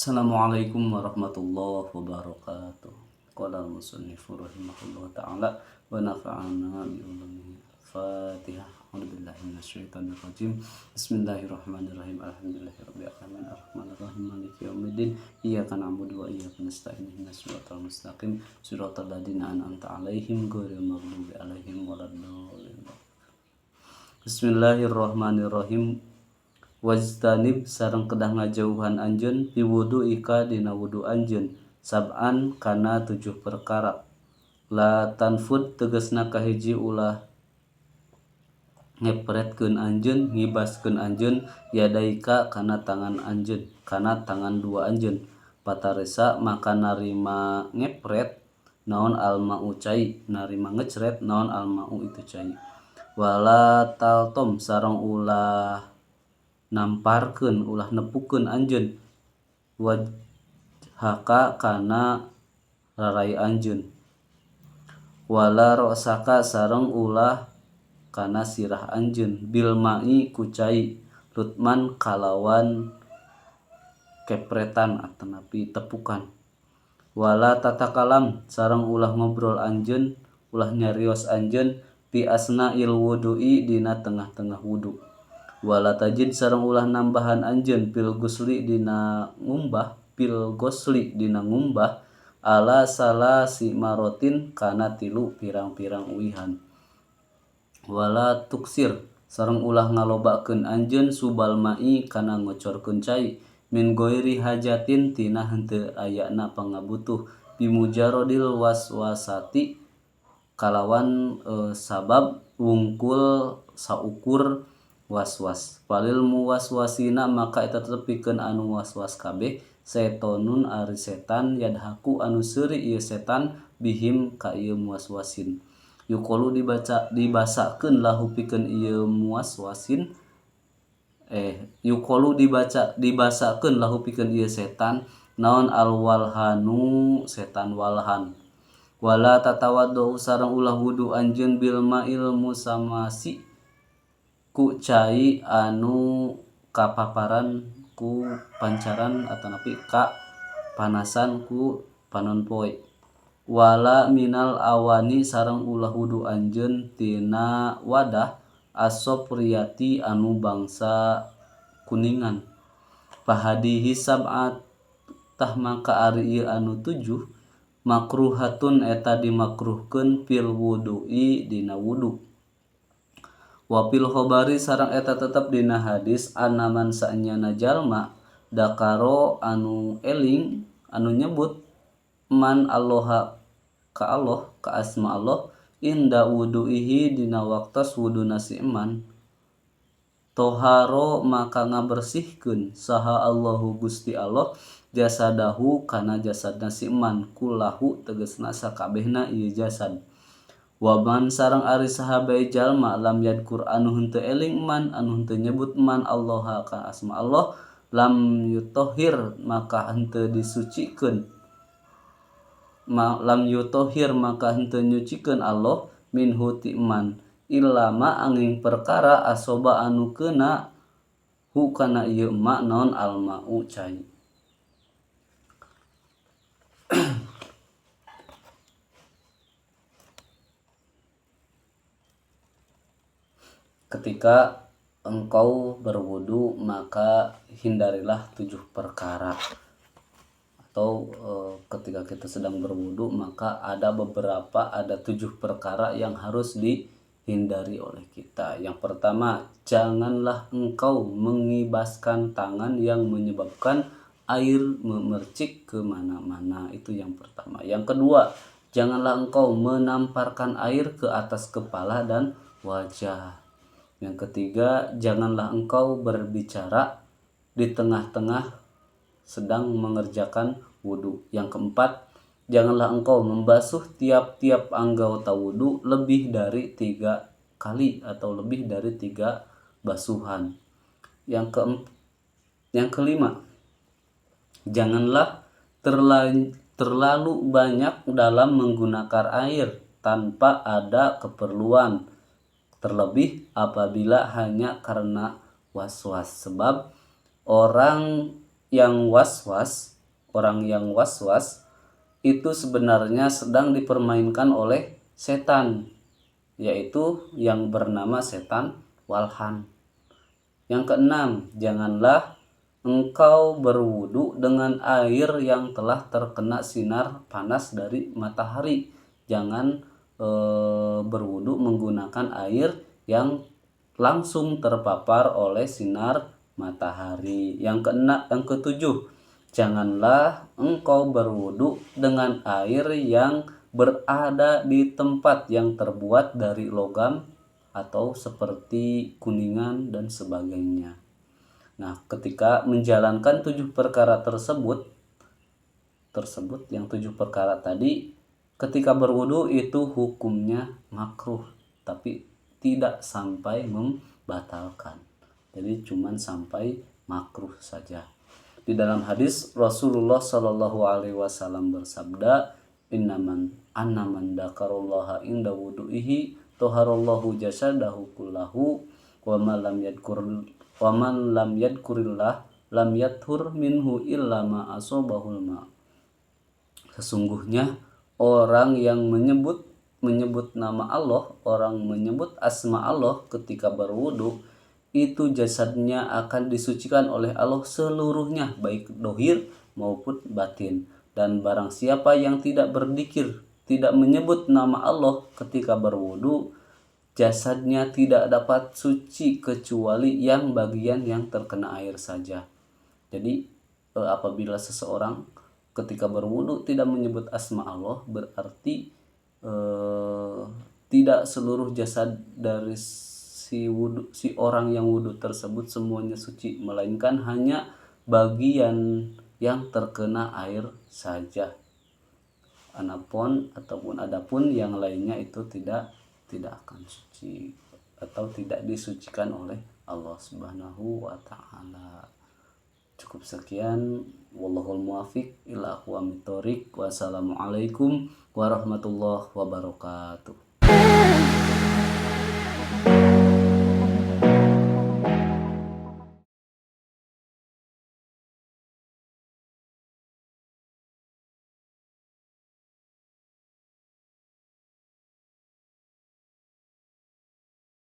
Assalamualaikum warahmatullahi wabarakatuh. Qala al-musannifu rahimahullah ta'ala wa nafa'ana bi ulumihi. Fatihah. A'udzu billahi minasyaitonir rajim. Bismillahirrahmanirrahim. Alhamdulillahirabbil alamin arrahmanirrahim maliki yaumiddin. Iyyaka na'budu wa iyyaka nasta'in. Ihdinas siratal mustaqim. Siratal ladzina an'amta 'alaihim ghairil maghdubi 'alaihim waladdallin. Bismillahirrahmanirrahim. Wajtanib sareng kedah ngajauhan anjeun piwudu ika dina wudu anjeun sab'an kana 7 perkara. La tanfud tegasna kahiji ulah ngepretkeun anjeun ngibaskeun anjeun yadaika kana tangan anjeun kana tangan dua anjeun. Pataresa maka narima ngepret naon alma'u cai narima ngecret naon alma'u itu cai. Wala taltom sareng ulah namparkeun ulah nepukeun anjeun wajhaka kana rarai anjeun. Wala ra'saka sareng ulah kana sirah anjeun bil ma'i ku cai lutman kalawan kepretan atanapi tepukan. Wala tatakalam sareng ulah ngobrol anjeun ulah nyarios anjeun fi asna'il wudu'i dina tengah-tengah wudu. Wala tajid sareng ulah nambahan anjeun fil gusli dina ngumbah fil gosli dina ngumbah ala salasi marotin kana 3 pirang-pirang uihan. Wala tuksir sareng ulah ngalobakeun anjeun subal ma'i kana ngocorkeun cai min goiri hajatin tina henteu ayana pangabutuh bimujarodil waswasati kalawan sabab wungkul saukur waswas. Falil muwaswasina maka eta tetep pikeun anu waswas kabeh setonun ari setan yadhaku anu seuri ieu setan bihim ka ieu muwaswasin. Yuqalu dibaca dibasakeun lahu pikeun ieu muwaswasin yuqalu dibaca dibasakeun lahu pikeun ieu setan naon alwalhanu setan walhan. Wala tatawaddu sareng ulah wudu anjeun bil ma'il musamasi ku cai anu kapaparan ku pancaran atanapi ka panasan ku panon poe. Wala minal awani sareng ulah wudu anjeun tina wadah asopriyati anu bangsa kuningan. Fahadihi sab'at tah maka ari ieu anu 7 makruhatun eta dimakruhkeun fil wudu'i dina wudu. Wa fil khobari sareng eta tetep dina hadis anaman saenyana jalma dakaro anu eling anu nyebut man Allaha ka Allah ka asma Allah inda wudu'ihi dina waktos wuduna si eman toharo maka ngabersihkeun saha Allahu Gusti Allah jasadahu kana jasadna si eman kullahu tegasna sakabehna ieu jasad. Waman sareng ari sahabai jalma lam yadkur anu henteu eling man anu henteu nyebut man Allah ka asma Allah lam yutohir maka henteu disucikeun lam yutohir maka henteu nyucikeun Allah minhu ti man illama angin perkara asoba anu keuna hu kana ieu ma naon almau cai. Ketika engkau berwudu maka hindarilah 7 perkara. Atau ketika kita sedang berwudu maka ada 7 perkara yang harus dihindari oleh kita. Yang pertama, janganlah engkau mengibaskan tangan yang menyebabkan air memercik kemana-mana. Itu yang pertama. Yang kedua, janganlah engkau menamparkan air ke atas kepala dan wajah. Yang ketiga, janganlah engkau berbicara di tengah-tengah sedang mengerjakan wudu. Yang keempat, janganlah engkau membasuh tiap-tiap anggota wudu lebih dari 3 kali atau lebih dari 3 basuhan. Yang kelima, janganlah terlalu banyak dalam menggunakan air tanpa ada keperluan, terlebih apabila hanya karena was-was. Sebab orang yang was-was Orang yang was-was itu sebenarnya sedang dipermainkan oleh setan, yaitu yang bernama setan walhan. Yang keenam, janganlah engkau berwudu dengan air yang telah terkena sinar panas dari matahari. Jangan berwudu menggunakan air yang langsung terpapar oleh sinar matahari. Yang ketujuh, janganlah engkau berwudu dengan air yang berada di tempat yang terbuat dari logam atau seperti kuningan dan sebagainya. Nah, ketika menjalankan 7 perkara tersebut yang 7 perkara tadi, ketika berwudu itu hukumnya makruh, tapi tidak sampai membatalkan. Jadi cuman sampai makruh saja. Di dalam hadis Rasulullah Shallallahu Alaihi Wasallam bersabda, Innaman annaman dzakarullaha inda wudu'ihi toharallahu jasadahu kullahu wa man lam yadhkur wa man lam yadhkurillah lam yathur minhu illa ma asabahul ma. Sesungguhnya orang yang menyebut nama Allah, orang menyebut asma Allah ketika berwudu, itu jasadnya akan disucikan oleh Allah seluruhnya, baik dohir maupun batin. Dan barang siapa yang tidak berzikir, tidak menyebut nama Allah ketika berwudu, jasadnya tidak dapat suci kecuali yang bagian yang terkena air saja. Jadi apabila seseorang ketika berwudu tidak menyebut asma Allah, berarti tidak seluruh jasad dari si orang yang wudu tersebut semuanya suci, melainkan hanya bagian yang terkena air saja. Adapun yang lainnya itu tidak akan suci atau tidak disucikan oleh Allah Subhanahu wa taala. Cukup sekian, wallahul muwaffiq ila aqwamit thoriq. Wassalamualaikum warahmatullahi wabarakatuh.